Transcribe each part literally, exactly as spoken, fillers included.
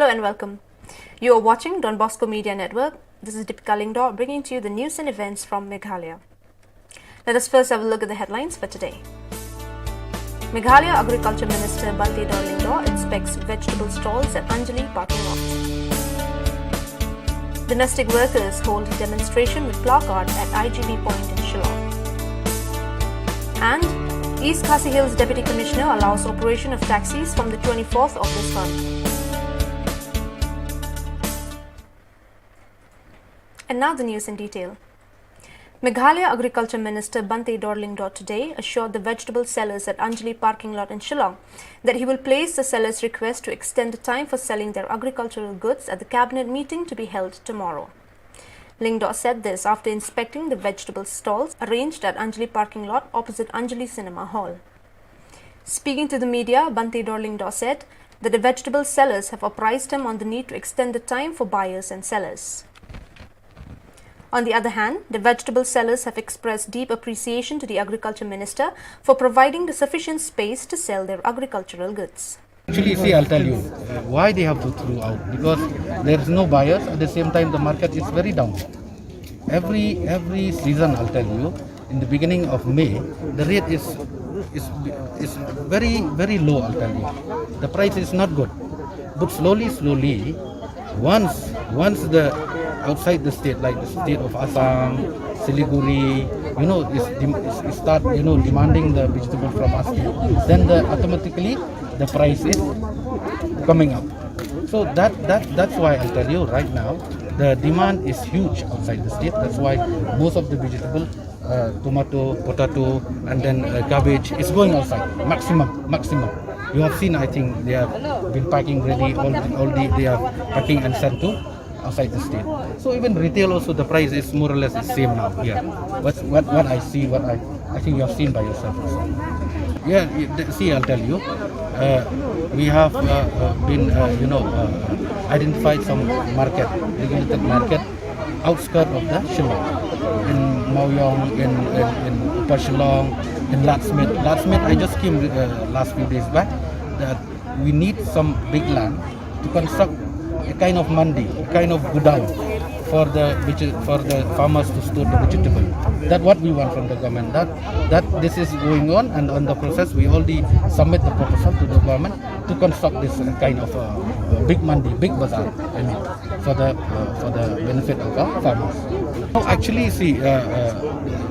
Hello and welcome. You are watching Don Bosco Media Network. This is Deepika Lyngdoh bringing to you the news and events from Meghalaya. Let us first have a look at the headlines for today. Meghalaya Agriculture Minister Banteidor Lyngdoh inspects vegetable stalls at Anjali parking lot. Domestic workers hold demonstration with placard at I G P point in Shillong. And East Khasi Hills Deputy Commissioner allows operation of taxis from the twenty-fourth of this month. And now the news in detail. Meghalaya Agriculture Minister Banteidor Lyngdoh today assured the vegetable sellers at Anjali parking lot in Shillong that he will place the sellers' request to extend the time for selling their agricultural goods at the cabinet meeting to be held tomorrow. Lyngdoh said this after inspecting the vegetable stalls arranged at Anjali parking lot opposite Anjali Cinema Hall. Speaking to the media, Banteidor Lyngdoh said that the vegetable sellers have apprised him on the need to extend the time for buyers and sellers. On the other hand, the vegetable sellers have expressed deep appreciation to the agriculture minister for providing the sufficient space to sell their agricultural goods. Actually, see, I'll tell you uh, why they have to throw out. Because there is no buyers. At the same time, the market is very down. Every every season, I'll tell you, in the beginning of May, the rate is is is very very low. I'll tell you, the price is not good. But slowly, slowly, once once the outside the state, like the state of Assam, Siliguri, you know, is, dem- is is start you know demanding the vegetable from us, then the automatically the price is coming up. So that that that's why I'll tell you right now, the demand is huge outside the state. That's why most of the vegetable, uh, tomato, potato, and then uh, cabbage is going outside. Maximum, maximum. You have seen, I think they have been packing ready. All the, all the they are packing and sent to outside the state. So even retail also, the price is more or less the same now here. What what what I see, what I I think you have seen by yourself also. Yeah, you- the- see, I'll tell you. Uh, we have uh, uh, been uh, you know uh, identified some market, regulated market, outskirts of the Shillong, in Mawiong, in in, in Upper Shillong, in Laddsmith. Laddsmith, I just came uh, last few days back. That we need some big land to construct a kind of mandi, a kind of godown for the vege- for the farmers to store the vegetable. That what we want from the government. That that this is going on, and on the process we already submit the proposal to the government to construct this kind of uh, big mandi, big bazaar. I mean, for the uh, for the benefit of the farmers. No, actually, see, uh, uh,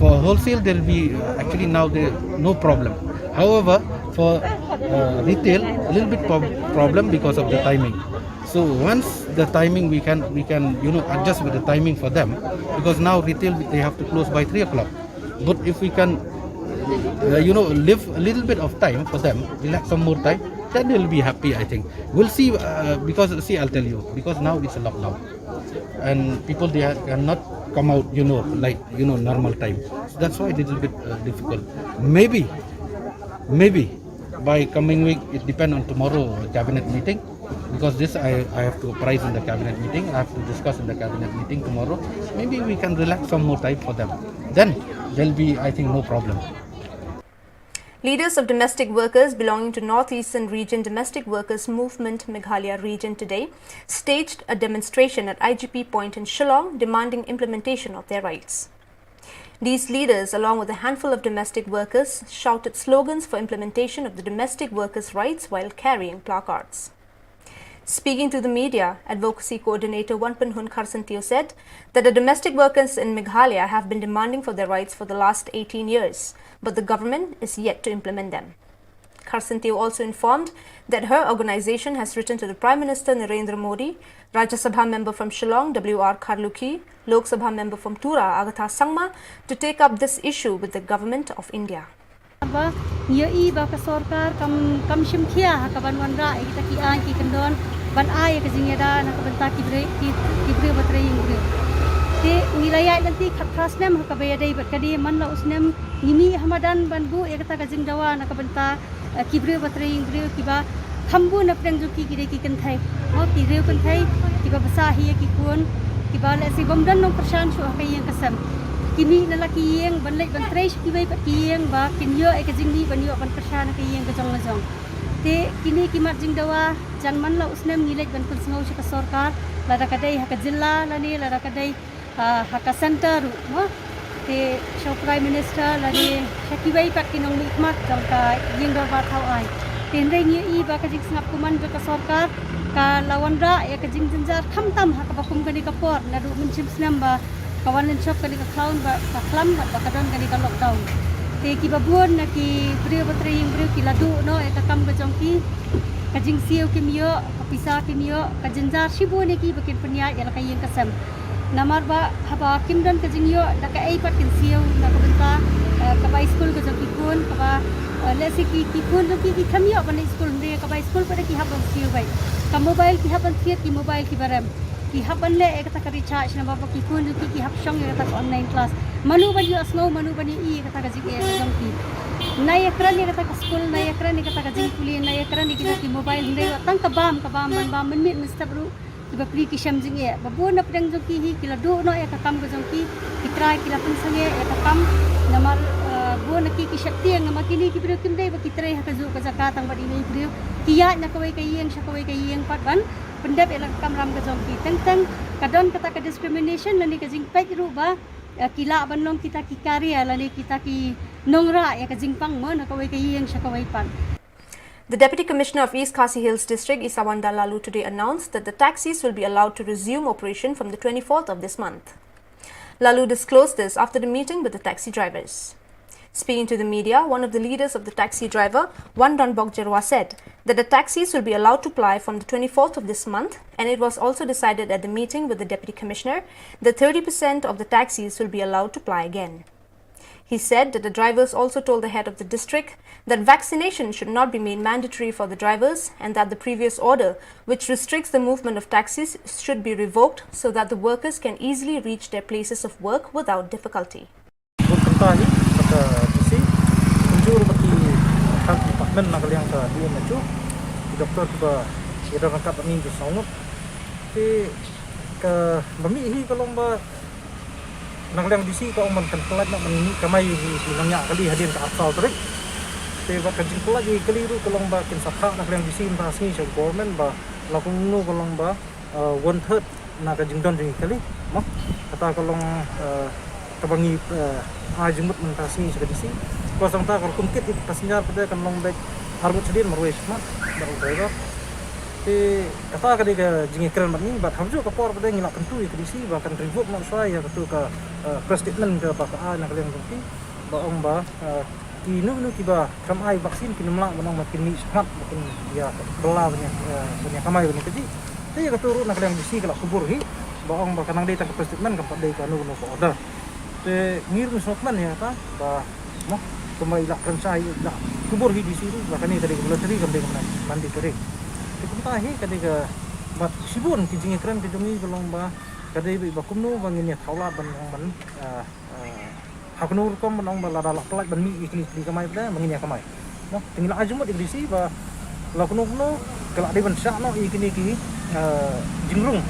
for wholesale there will be uh, actually now there no problem. However, for uh, retail, a little bit prob- problem because of the timing. So once the timing, we can we can you know adjust with the timing for them, because now retail they have to close by three o'clock. But if we can uh, you know leave a little bit of time for them, relax some more time, then they'll be happy, I think. We'll see. Uh, because see, I'll tell you, because now it's a lockdown and people they are, cannot come out you know like you know normal time. So that's why it's a little bit uh, difficult. Maybe maybe by coming week, it depends on tomorrow cabinet meeting, because this I, I have to apprise in the cabinet meeting, I have to discuss in the cabinet meeting tomorrow. Maybe we can relax some more time for them, then there'll be, I think, no problem. Leaders of domestic workers belonging to Northeastern Region Domestic Workers Movement Meghalaya region today staged a demonstration at I G P point in Shillong demanding implementation of their rights. These leaders, along with a handful of domestic workers, shouted slogans for implementation of the domestic workers' rights while carrying placards. Speaking to the media, Advocacy Coordinator Wanpynhun Kharsantiew said that the domestic workers in Meghalaya have been demanding for their rights for the last eighteen years, but the government is yet to implement them. Kharsantiew also informed that her organization has written to the Prime Minister Narendra Modi, Rajya Sabha member from Shillong W R Kharlukhi, Lok Sabha member from Tura Agatha Sangma to take up this issue with the government of India. Ba ngi ïohi ba ka sorkar kam kam shim khia ha ka ban wanrah ïa kita ki aiñ ki kyndon ban ai ïa ka jingïada na ka bynta ki briew ki, ki briew ba trei ïing briew. Te ngi la ïaid lynti khatphra snem ha kaba ïadei bad ka dei man la u snem ngi mih ha madan ban buh ïa kata ka jingdawa na ka bynta eh, ki briew ba trei ïing briew kiba kham bun na pdeng jong ki ki dei ki kynthei. Mo ki riew kynthei kiba bsa hi ïa ki khun kiba lehse bym don nongkyrshan shuh ha ka ïing ka sem. Ki mih na la ki ïing ban leit ban trei sha kiwei pat ki ïing ba kin ïoh ïa ka jingmih ban ïoh ban kyrshan ha ka ïing ka jong la jong. Te kine ki mat jingdawa, jan man la u snem ngi leit ban pynsngew sha ka sorkar, lada ka dei ha ka jylla lane lada ka dei, ah, ha ka centre ruh, mo. Te sha u Prime Minister lane sha kiwei pat ki nongmihkhmat jong ka ïing dorbar thaw aiñ. Te hynrei ngi ïohi ba ka jingsngap kumne jong ka sorkar ka la wanrah ïa ka jingjynjar khamtam ha kaba kum kane ka por, naduh mynshem snem ba ka wan lynshop kane ka khlam ba, ka khlam ba, ba ka don kane ka lockdown. Te kiba bun na ki briew ba trei ïing briew ki la duh noh ïa ka kam ka jong ki, ka jingsiew kim ïoh, ka pisa kim ïoh, ka jynjar shibun ïa ki ba kin pynïaid ïa la ka ïing ka sem. Namar ba haba kim don ka jingïoh da kaei pat kin siew na ka bynta, eh, ka bai skul ka jong ki khun, kaba, eh, lehse ki, ki khun jong ki ki khlem ïoh ban leit skul, hynrei ka bai skul pat ki hap ban siew beit. Ka mobile ki hap ban thied, ki mobile kiba rem. Ki hap ban leh ïa kata ka recharge namar ba ki khun jong ki ki hap shong ïa kata ka online class. Mano ban ïohsngew, mano ban ïohi ïa kata ka jingeh ka jong ki. Na ïakren ïa kata ka skul, na ïakren ïa kata ka jingpule, na ïakren ïa kita ki mobile, hynrei tang ka bam, ka bam, ban bam mynmiet mynstep ruh. Ki bapli ki shem jingeh. Ba bun na pdeng jong ki hi ki la duh noh ïa ka kam ka jong ki. Ki trai ki la pynsangeh ïa ka kam. Namar, eh, bun na ki ki sheptieng namar kine ki briew kim dei ba ki trei ha kajuh ka jaka tang bad ine i briew. Ki ïaid na kawei ka ïing sha kawei ka ïing pat ban pyndep ïa la ka kamram ka jong ki. Teng teng ka don kata ka discrimination lane ka jingpeit ruh ba, eh, ki lah ban long kita ki carrier lane kita ki nongrah ïa ka jingpang mo na kawei ka ïing sha kawei pat. The Deputy Commissioner of East Khasi Hills District, Isawanda Laloo, today announced that the taxis will be allowed to resume operation from the twenty-fourth of this month. Laloo disclosed this after the meeting with the taxi drivers. Speaking to the media, one of the leaders of the taxi driver, Wandon Bokjerwa, said that the taxis will be allowed to ply from the twenty-fourth of this month, and it was also decided at the meeting with the Deputy Commissioner that thirty percent of the taxis will be allowed to ply again. He said that the drivers also told the head of the district that vaccination should not be made mandatory for the drivers and that the previous order, which restricts the movement of taxis, should be revoked so that the workers can easily reach their places of work without difficulty. Bun kynta hi bad ka D C, kumjuh ruh bad ki health department na ka liang ka D M H O, ki doktor kiba ïadon ryngkat bad ngi ki saw ngut. Te kaba mih hi ka long ba na ka liang D C ka ong ban kan pyllait noh ban mih kamai ïa ki nongñiah kali hadien ka arphew tarik. Te bad ka jingpyllait ïa ki kali ruh ka long ba kin sa phah na ka liang D C mynta ka sngi sha government ba la kumno ka long ba, eh, one third na ka jingdon jong ki kali. Mo, kata ka long, eh, kaba ngi, eh, ai jingmut mynta ka sngi sha ka D C. Ko sangta ka rukom kit ïa ki passenger pat kan long beit arngut shadien marwei shakhmat bad u driver. Te kata ka dei ka jingïakren bad ngi bad ha kajuh ka por pat ngi la kyntu ïa ka D C ba kan revoke noh shuwa ïa katu ka, eh, press statement kaba ka ai na ka liang jong ki ba ong ba, eh, kino kino kiba khlem ai vaccine kin ym lah ban ong ba kin mih shakhmat ba kin ïa kylla ban ïa, eh, ban ïa kamai ban ïa kajih. Te ïa katu ruh na ka liang D C ka la kubur hi ba ong ba kan nang dei tang ka press statement kam pat dei kano kano ka order. Te ngi ruh ngi sngewkmen ïa kata ba, mo, kumba i la kren shai i la kubur hi D C ruh ba kane ka dei ka voluntary kam dei ka mandatory. Te kumta hi ka dei ka, bad shibun ki jingïakren ka jong ngi ka long ba ka dei ba kumno ba ngin ïa thaw lad ban ong ban, ah, ah, ha kano rukom ban ong ba lada la pyllait ban mih ïa kine ki kamai pat ba ngin ïa kamai. Mo, te ngi la ai jingmut ïa ka D C ba la kano kano ka la dei ban shah noh ïa kine ki, eh, jingrung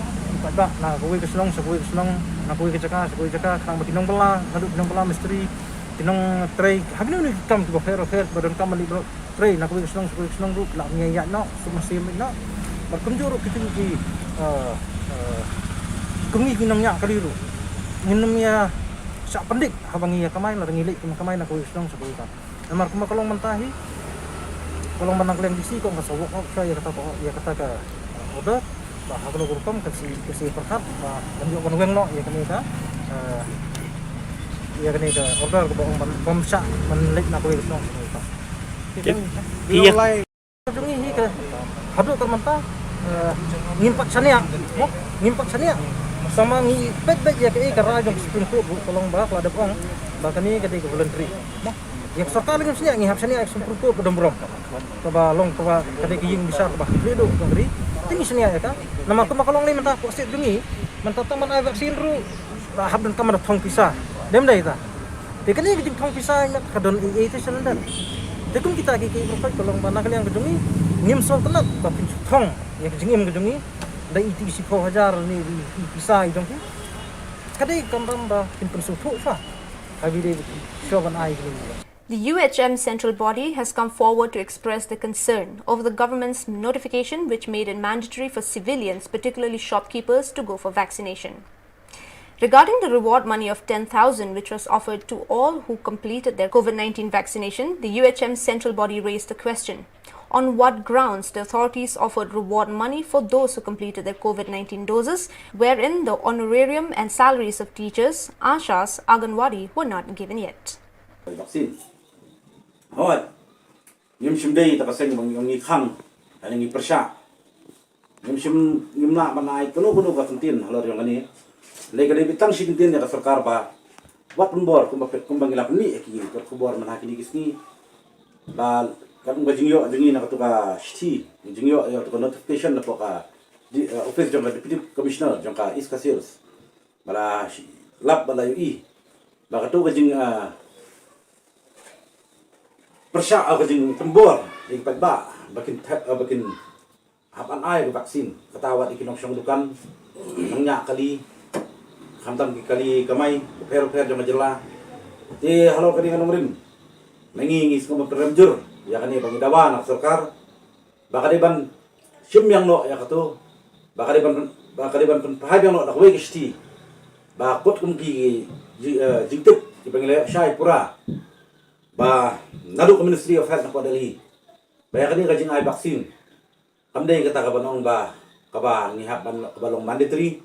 paidbah na kawei ka shnong sha kawei ka shnong, na kawei ka jaka sha kawei ka jaka, khnang ba ki nongbylla, naduh ki nongbylla mistri, ki nongtrei ha kino kino ki kam kiba pher bapher ba donkam ban leit ban trei na kawei ka shnong sha kawei ka shnong ruh ki lah ban ïaid noh suk mynsiem noh. Bad kumjuh ruh kito ki, eh, eh, kum ngi ki nongñiah kali ruh ngin ym ïa shah pyndik haba ngi ïa kamai lada ngi leit kum kamai na kawei ka shnong sha kawei ka. Namar kumba ka long mynta hi ka long ba na ka liang D C ka ong ka sa walk out shuwa ïa kata ka, ïa kata ka order. Ba ha kano ka rukom kan sa, kan sa pyrkhat ba kan ïoh ban weng noh ïa kane ka, eh, ïa kane ka order kaba ong ban, bym shah ban leit na kawei ka shnong sha kawei ka. Ki, ki, ki, jong ngi hi ka haduh ka mynta, eh, ngim pat shaniah, mo, ngim pat shaniah. Tangba ngi peit beit ïa kaei ka rai jong ka Supreme Court ruh ka long ba ka la dep ong ba kane ka dei ka voluntary, mo. Ïa ka sorkar la ngim shaniah, ngi hap shaniah ïa ka Supreme Court ka dang burom. Kaba long kaba ka dei ka ïing bishar kaba khlieh duh ka ri. Te ngi shaniah ïa ka. Namar kumba ka long ne mynta ka state jong ngi mynta tang ban ai vaccine ruh la hap donkam ban da thong pisa. Dem dei ta. Te kane ka jingthong pisa ïa ka don ei ei te sha lyndet. Te kum kita ki ki profit ka long ba na ka liang ka jong ngi ngim sngewtynnat ba phin shu thong ïa ka jingim ka jong ngi da i ti shiphew hajar ne i pisa i jong ki. Ka dei ka kamram ba phin pynsngewthuh shuwa. Ka dei shuwa ban ai ka jong ngi. The U H M central body has come forward to express the concern over the government's notification, which made it mandatory for civilians, particularly shopkeepers, to go for vaccination. Regarding the reward money of ten thousand, which was offered to all who completed their COVID nineteen vaccination, the U H M central body raised the question: on what grounds the authorities offered reward money for those who completed their COVID nineteen doses, wherein the honorarium and salaries of teachers, ashas, anganwadi were not given yet? Vaccine. Hooid. Ngim shym dei ta ka seng ba ngi khang, lane ngi pyrshah. Ngim shym, ngim lah ban ai kano kano ka kyntien halor jong kane. Lei ka dei beit tang shi kyntien ïa ka sorkar ba wat pynbor kumba, kumba ngi la pynmih ïa ki kot khubor mynha kine ki sngi. Ba kat kumba jingïoh jong ngi na katu ka shithi, jingïoh ïa katu ka notification na ka di, eh, office jong ka Deputy Commissioner jong ka East Khasi Hills. Ba la lap ba la ïohi ba katu ka jing, eh, pyrshah, eh, ka jingpynbor ïa ki paidbah ba kin thep, eh, ba kin hap ban ai ka vaccine. Kata wat ïa ki nongshong dukan, nongñiah kali, khamtam ki kali kamai bapher bapher jong ka jylla. Te halor kane ka nongrim, ma ngi ngi sngewbha ban pynrem jur ïa kane ba ngi dawa na ka sorkar ba ka dei ban shim ïa noh ïa katu, ba ka dei ban, ba ka dei ban pynphai ïa noh da kawei ka shithi ba kut kum ki ji-, eh, jingtip kiba ngi la ïoh shai pura ba naduh ka Ministry of Health na Delhi ba ïa kane ka jingai vaccine kam dei kata kaba nong ba, kaba ngi hap ban, kaba long mandatory.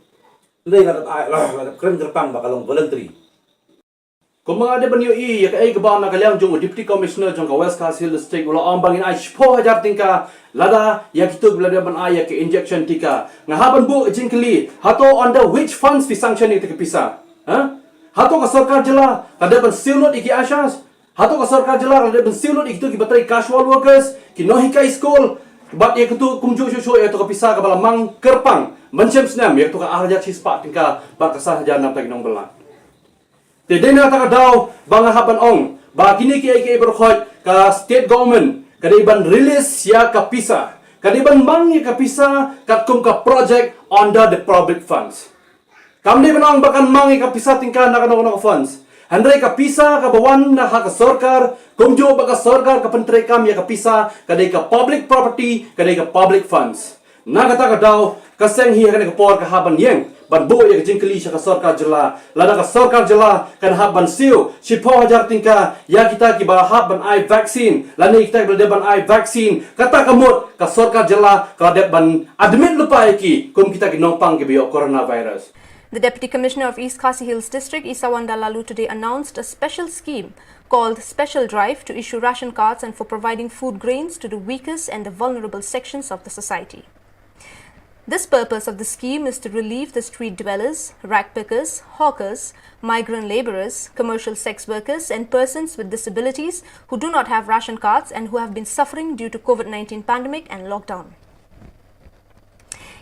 Hynrei la dep ai, la, la dep kren kyrpang ba ka long voluntary. Kumba nga dei ban ïohi ïa kaei kaba na ka liang jong u Deputy Commissioner jong ka West Khasi Hills District, u la ong ba ngin ai shiphew hajar tyngka lada ïa kito kiba la dep ban ai ïa ka injection tika. Nga hap ban buh jingkylli, hato under which funds phi sanction ïa kata ka pisa? Ha? Hato ka sorkar jylla ka dep ban siew lut ïa ki ashas? Hato ka sorkar jylla ka dep ban siew lut ïa kito kiba trei casual workers, ki nonghikai skul, bad ïa kito kumjuh shuh shuh ïa kato ka pisa kaba la mang kyrpang mynshem snem, ïa kato ka ar hajar shispah tyngka bad ka san hajar na bynta ki nongbylla. Te dei na kata ka daw ba nga hap ban ong ba kine kiei kiei baroh ka state government ka dei ban release ïa ka pisa, ka dei ban mang ïa ka pisa katkum ka project under the public funds. Kam dei ban ong ba kan mang ïa ka pisa tyngka na kano kano ka funds. Hynrei ka pisa kaba wan na ha ka sorkar, kumjuh ba ka sorkar ka pyntreikam ïa ka pisa, ka dei ka public property, ka dei ka public funds. Na kata ka daw, ka seng hi ha kane ka por ka hap ban ïeng ban buh ïa ka jingkylli sha ka sorkar jylla. Lada ka sorkar jylla kan hap ban siew shiphew hajar tyngka ïa kita kiba hap ban ai vaccine, lane kita kiba la dep ban ai vaccine, kata ka mut ka sorkar jylla ka la dep ban admit lypa ïa ki kum kita ki nongpang kiba ïoh coronavirus. The Deputy Commissioner of East Khasi Hills District, Isawanda Laloo, today announced a special scheme called Special Drive to issue ration cards and for providing food grains to the weakest and the vulnerable sections of the society. This purpose of the scheme is to relieve the street dwellers, rag pickers, hawkers, migrant labourers, commercial sex workers and persons with disabilities who do not have ration cards and who have been suffering due to COVID nineteen pandemic and lockdown.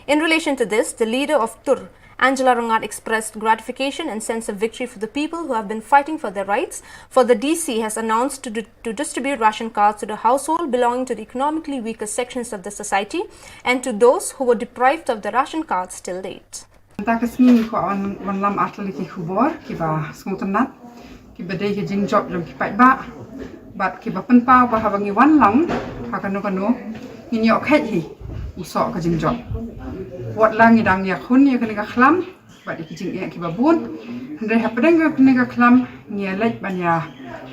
In relation to this, the leader of TUR, Angela Rangad, expressed gratification and sense of victory for the people who have been fighting for their rights, for the D C has announced to, di- to distribute ration cards to the household belonging to the economically weaker sections of the society and to those who were deprived of the ration cards till date. Mynta ka sngi ngi kwah wan, wan lam ar tylli ki khubor kiba sngewtynnat, kiba dei ki jingjop jong ki paidbah bad kiba pynpaw ba haba ngi wan lang ha kano kano ngin ïoh kheit hi u soh ka jingjop. Wat la ngi dang ïakhun ïa kane ka khlam bad ïa ki jingeh kiba bun, hynrei hapdeng kane ka khlam ngi ïa leit ban ïa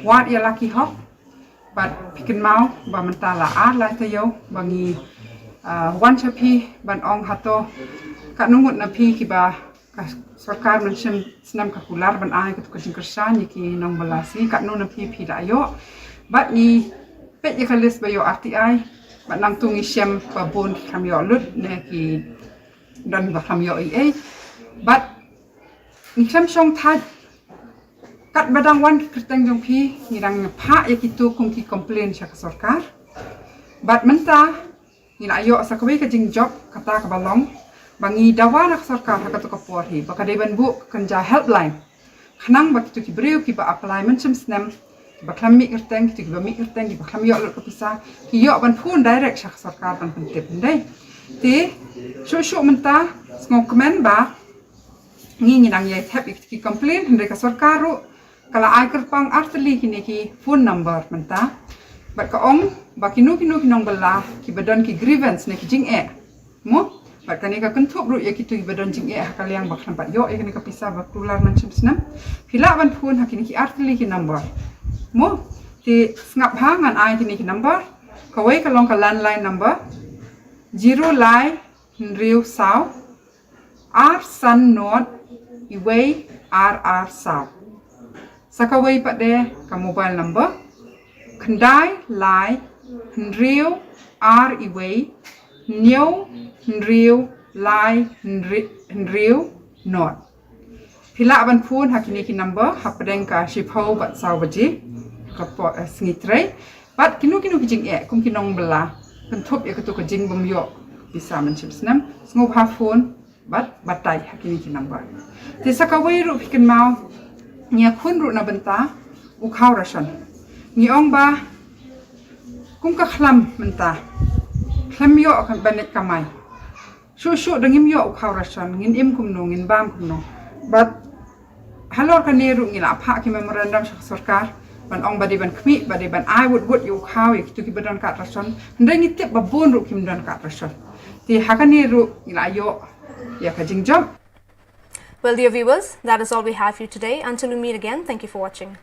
wad ïa la ki hok. Bad phi kynmaw ba mynta la ar lai taïew ba ngi, ah, wan sha phi ban ong hato katno ngut na phi kiba ka sorkar mynshem snem ka kular ban ai katu ka jingkyrshan ïa ki nongbylla sngi, katno na phi phi la ïoh. Bad ngi peit ïa ka list ba ïoh R T I bad nangtu ngi shem ba bun ki khlem ïoh lut ne ki don ba khlem ïoh ei ei. Bad ngi khlem shong thait, katba dang wan ki kyrteng jong phi ngi dang phah ïa kitu kum ki complain sha ka sorkar. Bad mynta ngi la ïoh sa kawei ka jingjop, kata kaba long ba ngi dawa na ka sorkar ha katu ka por hi ba ka dei ban buh ka kynja helpline, khnang ba kitu ki briew kiba apply mynshem snem, kiba khlem mih kyrteng, kitu kiba mih kyrteng, kiba khlem ïoh lut ka pisa, ki ïoh ban phone direct sha ka sorkar ban pyntip, hynrei. Te shuh shuh mynta sngewkmen ba ngi ngi nang ïai thep ïa ki complain, hynrei ka sorkar ruh Ka la ai kyrpang artylli kine ki phone number mynta. Bad ka ong ba kino kino ki nongbylla kiba don ki grievance ne ki jingeh, mo, bad kane ka kynthup ruh ïa kito kiba don jingeh ha ka liang ba khlem pat ïoh ïa kane ka pisa ba kular mynshim snem. Phi lah ban phone ha kine ki artylli ki number, mo. Te sngap ha ngan ai kine ki number. Kawei ka long ka landline number, zero lai hynriew saw ar san not iwei ar ar saw. Sa kawei pat de ka mobile number, khyndai lai hynriew ar iwei hynñiew hynriew lai hynriew not. Phi lah ban phone ha kine ki number hapdeng ka shiphew bad saw baje ka por, eh, sngi trei. Bad kino kino ki jingeh kum ki nongbylla kynthup ïa kato ka jingbym ïoh pisa mynshim snem, sngewbha phone bad batai ha kine ki number. Te sa kawei ruh phi kynmaw, ngi ïakhun ruh na bynta u khaw ration. Ngi ong ba kum ka khlam mynta, khlem ïoh ka ban leit kamai. Shuh shuh da ngim ïoh u khaw ration, ngin im kumno, ngin bam kumno. Bad halor kane ruh ngi la phah ki memorandum sha ka sorkar ban ong ba dei ban khmih, ba dei ban ai wut wut ïa u khaw ïa kito kiba don card ration. Hynrei ngi tip ba bun ruh kim don card ration. Te ha kane ruh ngi la ïoh ïa ka jingjop. Well, dear viewers, that is all we have for you today. Until we meet again, thank you for watching.